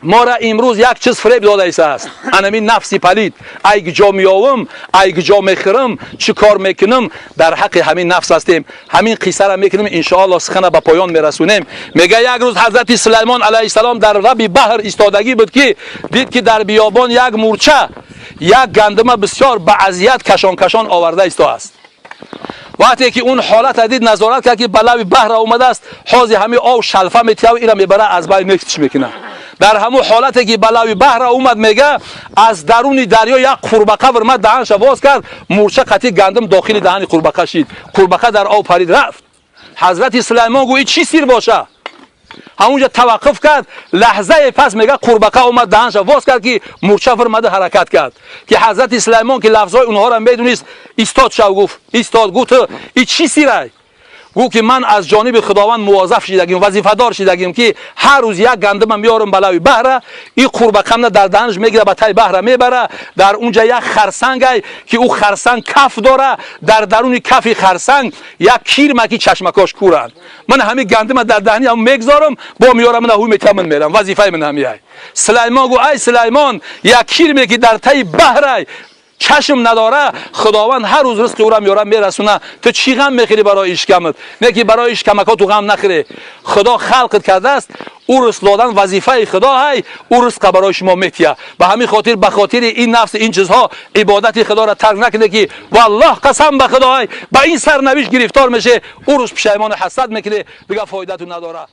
Мора имрӯз як чиз фиреб дода истааст, анами нафси палид. Ай куҷо меёвам, ай куҷо мехӯрам, чӣ кор мекунам, дар ҳаққи ҳамин нафс ҳастем. Ҳамин қиссара мекунем, иншоалло сухана ба поён мерасонем. Мега, як рӯз ҳазрати Сулаймон алайҳиссалом дар лаби баҳр истодагӣ буд, ки дид, ки дар биёбон як мурча як гандума бисёр ба азият кашон кашон оварда истааст. Вақте ки он ҳолата дид, назорат кард, ки ба лаби баҳра омадааст, ҳози ҳамин ов шалфа метиҳав, ира мебара, аз байн мекитиш мекунад. Дар ҳамун ҳолате ки ба лаби баҳра омад, мега, аз даруни дарё як қурбақа вирмад, даҳанша воз кард, мурча қатӣ гандум дохили даҳани қурбақа шид, қурбақа дар об парид, рафт. Ҳазрати Сулаймон гӯ, и чӣ сир боша? Ҳамунҷа таваққуф кард. Лаҳзае пас, мега, қурбақа омад, даҳанша воз кард, ки мурча фирмада ҳаракат кард, ки ҳазрати Сулаймон, ки лафзҳои онҳоро медонист, истод шав гуфт, истод, гуфт: «И чӣ сирай?» Гуфт, ки ман аз ҷониби Худованд мувозаф шидагим, вазифадор шидагим, ки ҳар рӯз як гандума меорам ба лави баҳра, и қурбақамна дар даҳанаш мегира, ба таи баҳра мебара. Дар унҷа як харсангай, ки ӯ харсанг каф дора, дар даруни кафи харсанг як кирма, ки чашмакош кӯранд. Ман ҳамин гандума дар даҳани ҳам мегзорам, бо меорам, мана ҳуй метиҳам, ман мерам, вазифаи ман ҳамияй. Сулаймон гу: «Ай Сулаймон, як кирме, ки дар таи баҳрай, чашм надора, Худованд ҳар рӯз ризқи ӯра меора, мерасона, ту чӣ ғам мехӯрӣ барои ишкамат?» Не ки барои ишкамако ту ғам нахӯрӣ. Худо халқат кардааст, ӯ ризқ додан вазифаи Худо ҳай, ӯ ризқа барои шумо метия. Ба ҳамин хотир, ба хотири ин нафс, ин чизҳо ибодати Худоро тарк накунед, ки валлоҳ, қасам ба Худо ҳай, ба ин сарнавишт гирифтор меше, ӯ рӯз пушаймону ҳасрат мекунӣ, дигар фоидату надора.